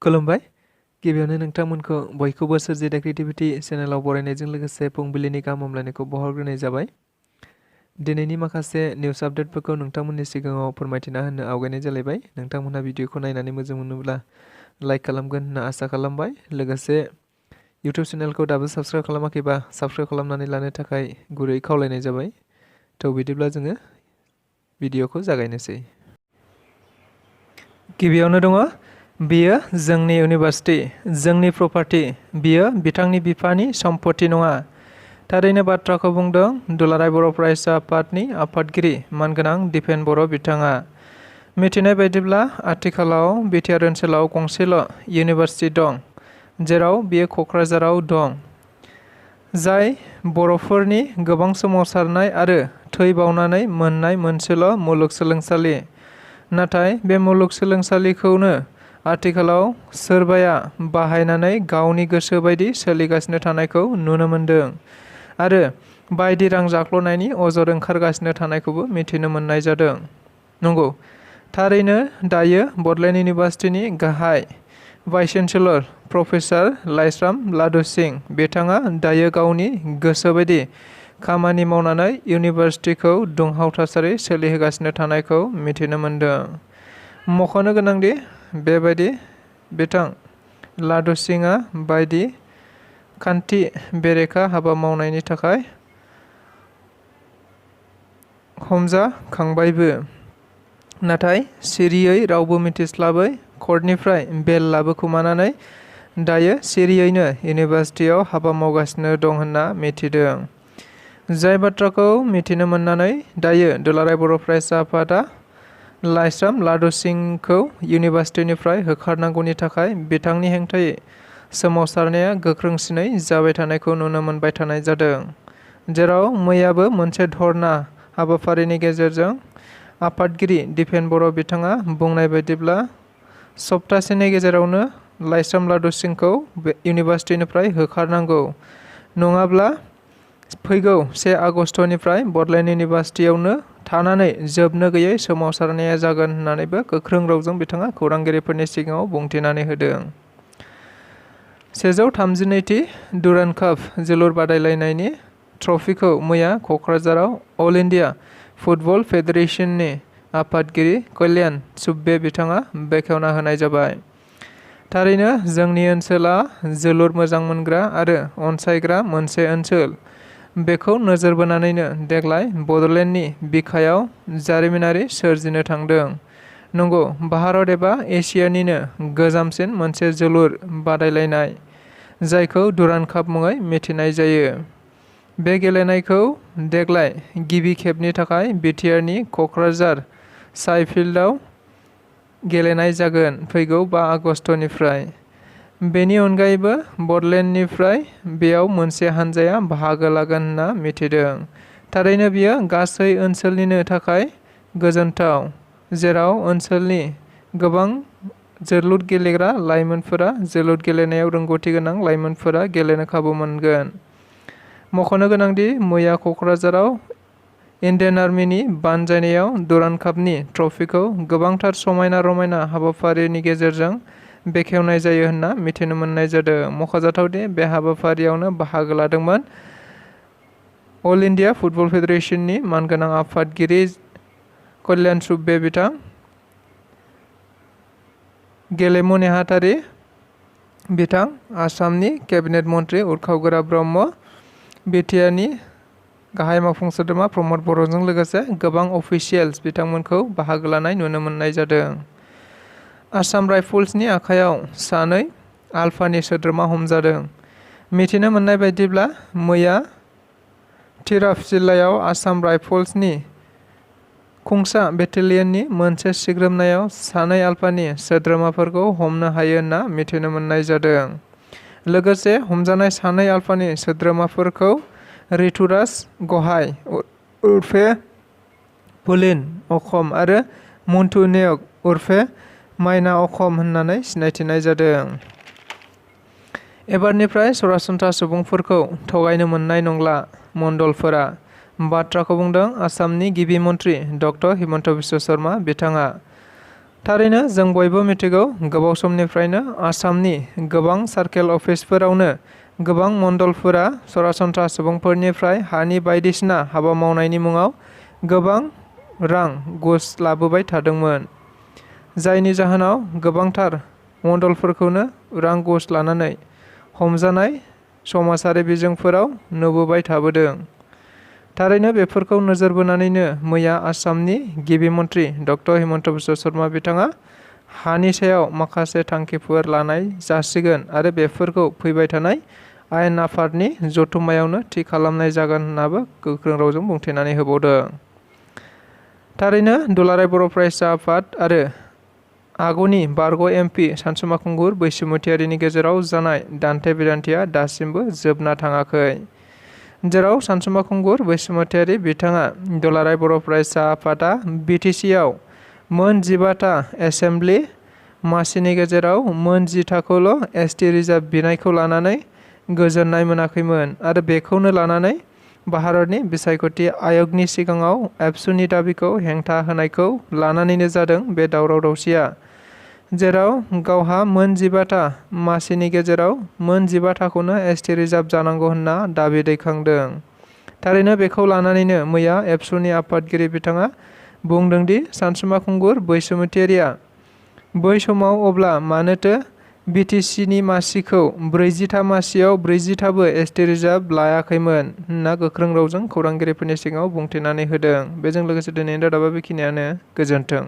खुलुमबाय गिबियावनो नोंथांमोनखौ बयखौबो सोरजि द क्रिएटिविटी चेनेलाव बरायनायजों लोगोसे फुंबिलिनि गाहाम हामलायनायखौ बावहरग्रोनाय जाबाय। दिनैनि माखासे निउज आपडेटफोरखौ नोंथांमोननि सिगाङाव फोरमायथिना होनो आवगायनाय जालायबाय। नोंथांमोनहा भिडिअखौ नायनानै मोजां मोनोब्ला लाइक खालामगोन होनना आसा खालामबाय। लोगोसे इउट्युब चेनेलखौ दाबो साबस्क्राइब खालामाखैबा साबस्क्राइब खालामनानै लानो थाखाय गुरै खावलायनाय जाबाय। थ' बिदिब्ला जोङो भिडिअखौ जागायनोसै। गिबियावनो दङ बियो जोंनि इउनिभार्सिटी, जोंनि प्रपार्टी, बियो बिथांनि बिफानि सम्पति नङा। थारैनो बाथ्राखौ बुंदों दुलाराय बर' फरायसा आफादनि आफादगिरि मानगोनां दिपेन बर' बिथाङा। मिथिनाय बायदिब्ला आथिखालाव बिटिआर ओनसोलाव गंसेल' इउनिभार्सिटी दं, जेराव बियो क'क्राझाराव दं, जाय बर'फोरनि गोबां सोमावसारनाय आरो थै बावनानै मोननाय मोनसेल' मुलुगसोलोंसालि। नाथाय बे मुलुगसोलोंसालिखौनो आथिखालाव सोरबाया बाहायनानै गावनि गोसो बायदि सोलिगासिनो थानायखौ नुनो मोनदों आरो बायदि रां जाख्ल'नायनि अजद ओंखारगासिनो थानायखौबो मिथिनो मोननाय जादों। नंगौ, थारैनो दायो बड'लेण्ड इउनिभार्सिटीनि गाहाय भाइस-चान्सेलर प्रफेसार लाइस्राम लादु सिंह बिथाङा दायो गावनि गोसो बायदि खामानि मावनानै इउनिभार्सिटीखौ दुंहाव थासारि सोलिहोगासिनो थानायखौ मिथिनो मोनदों। मख'नो गोनांदि बेबायदि बिथां लादु सिंहआ बायदि खान्थि बेरेखा हाबा मावनायनि थाखाय हमजाखांबायबो। नाथाय सिरियै रावबो मिथिस्लाबै कर्टनिफ्राय बेल लाबोखुमानानै दायो सिरियैनो इउनिभार्सिटीआव हाबा मावगासिनो दं होनना मिथिदों। जाय बाथ्राखौ मिथिनो मोननानै दायो दुलाराय बर' फरायसा आफादा लाइस्राम लादु सिंहखौ इउनिभार्सिटीनिफ्राय होखारनांगौनि थाखाय बिथांनि हेंथायै सोमावसारनाया गोख्रोंसिनै जाबाय थानायखौ नुनो मोनबाय थानाय जादों। जेराव मैयाबो मोनसे धर्ना हाबाफारिनि गेजेरजों आफादगिरि दिपेन बर' बिथाङा बुंनाय बायदिब्ला सप्तासेनि गेजेरावनो लाइस्राम लादु सिंहखौ इउनिभार्सिटीनिफ्राय होखारनांगौ, नङाब्ला फैगौ 1 आगस्टनिफ्राय बड'लेण्ड इउनिभार्सिटीआवनो थानानै जोबनो गैयै सोमावसारनाया जागोन होननानैबो गोख्रों रावजों बिथाङा खौरांगिरिफोरनि सिगाङाव बुंथिनानै होदों। 132थि डुरान्ड काप जोलुर बादायलायनायनि ट्रफिखौ मैया क'क्राझाराव अल इन्डिया फुटबल फेडारेशननि आफादगिरि कल्याण सुब्बे बिथाङा बेखेवना होनाय जाबाय। थारैनो जोंनि ओनसोला जोलुर मोजां मोनग्रा आरो अनसायग्रा मोनसे ओनसोल। बेखौ नोजोर बोनानैनो देग्लाय बड'लेण्डनि बिखायाव जारिमिनारि सोरजिनो थांदों। नंगौ, भारत एबा एसियानिनो गोजामसिन मोनसे जोलुर बादायलायनाय, जायखौ डुरान्ड काप मुङै मिथिनाय जायो। बे गेलेनायखौ देग्लाय गिबि खेबनि थाखाय बिटिआरनि क'क्राझार साइ फिल्डआव गेलेनाय जागोन फैगौ 5 आगस्टनिफ्राय। बेनि अनगायैबो बड'लेण्डनिफ्राय बेयाव मोनसे हानजाया बाहागो लागोन होनना मिथिदों। थारैनो बियो गासै ओनसोलनिनो थाखाय गोजोनथाव, जेराव ओनसोलनि गोबां जोलुर गेलेग्रा लाइमोनफोरा जोलुर गेलेनायाव रोंगौथि गोनां लाइमोनफोरा गेलेनो खाबु मोनगोन। मख'नो गोनांदि मैया क'क्राझाराव इन्डियान आर्मिनि बानजायनायाव डुरान्ड कापनि ट्रफिखौ गोबांथार समायना रमायना हाबाफारिनि गेजेरजों बेखेवनाय जायो होनना मिथिनो मोननाय जादों। मख'जाथावदि बे हाबाफारियावनो बाहागो लादोंमोन अल इन्डिया फुटबल फेडारेशननि मानगोनां आफादगिरि कल्याण सुब्बे बिथां, गेलेमु नेहाथारि बिथां, आसामनि केबिनेट मन्त्रि उरखावगोरा ब्रह्म, बिटिआरनि गाहाय मावफुं सोद्रोमा प्रमद बर'जों लोगोसे गोबां अफिसियेल्स बिथांमोनखौ बाहागो लानाय नुनो मोननाय जादों। आसाम राइफल्सनि आखायाव 2 आल्फानि सोद्रोमा हमजादों। मिथिनो मोननाय बायदिब्ला मैया तिराप जिल्लायाव आसाम राइफल्सनि खुंसा बेटेलियननि मोनसे सिग्रोमनायाव 2 आल्फानि सोद्रोमाफोरखौ हमनो हायो होनना मिथिनो मोननाय जादों। लोगोसे हमजानाय 2 आल्फानि सोद्रोमाफोरखौ ऋतुराज गहाय उर्फे पुलिन अखम आरो मन्टु नेयक उर्फे माइना अखम होननानै सिनायथिनाय जादों। एबारनिफ्राय सरासनस्रा सुबुंफोरखौ थगायनो मोननाय नंला मण्डलफोरा, बाथ्राखौ बुंदों आसामनि गिबि मन्त्रि ड. हिमन्त बिश्व शर्मा बिथाङा। थारैनो जों बयबो मिथिगौ गोबाव समनिफ्रायनो आसामनि गोबां सार्केल अफिसफोरावनो गोबां मण्डलफोरा सरासनस्रा सुबुंफोरनिफ्राय हानि बायदिसिना हाबा मावनायनि मुङाव गोबां रां घुस लाबोबाय थादोंमोन, जायनि जाहोनाव गोबांथार मण्डलफोरखौनो रां घुस लानानै हमजानाय समाजारि बिजोंफोराव नुबोबाय थाबोदों। थारैनो बेफोरखौ नोजोर बोनानैनो मैया आसामनि गिबि मन्त्रि डक्टर हिमन्त बिश्व शर्मा बिथाङा हानि सायाव माखासे थांखिफोर लानाय जासिगोन आरो बेफोरखौ फैबाय थानाय आयेन आफादनि जथुम्मायावनो थि खालामनाय जागोन होननाबो गोख्रों रावजों बुंथिनानै होबावदों। थारैनो दुलाराय बर' फरायसा आफाद आरो आगुनि बारग' MP सानसुमा खुंगुर बैसोमुथियारिनि गेजेराव जानाय दान्थे बिदान्थेया दासिमबो जोबना थाङाखै, जेराव सानसुमा खुंगुर बैसोमुथियारि बिथाङा दुलाराय बर' फरायसा आफादा BTC आव मोन 15टा एसेम्बलि मासिनि गेजेराव मोन 10टाखौल' ST रिजार्भ बिनायखौ लानानै गोजोननाय मोनाखैमोन आरो बेखौनो लानानै भारतनि बिसायख'थि आय'गनि सिगाङाव ABSUनि दाबिखौ हेंथा होनायखौ लानानैनो जादों बे दावराव दावसिया, जेराव गावहा मोन 15टा मासिनि गेजेराव मोन 15टाखौनो ST रिजार्भ जानांगौ होनना दाबि दैखांदों। थारैनो बेखौ लानानैनो मैया ABSUनि आफादगिरि बिथाङा बुंदों दि सानसुमा खुंगुर बैसोमुथियारिया बै समाव अब्ला मानोथो BTCनि मासिखौ 40टा मासियाव 40टाबो ST रिजार्भ लायाखैमोन होनना गोख्रों रावजों खौरांगिरिफोरनि सिगाङाव बुंथिनानै होदों। बेजों लोगोसे दिनैनि रादाबा बेखिनियानो। गोजोन्थों।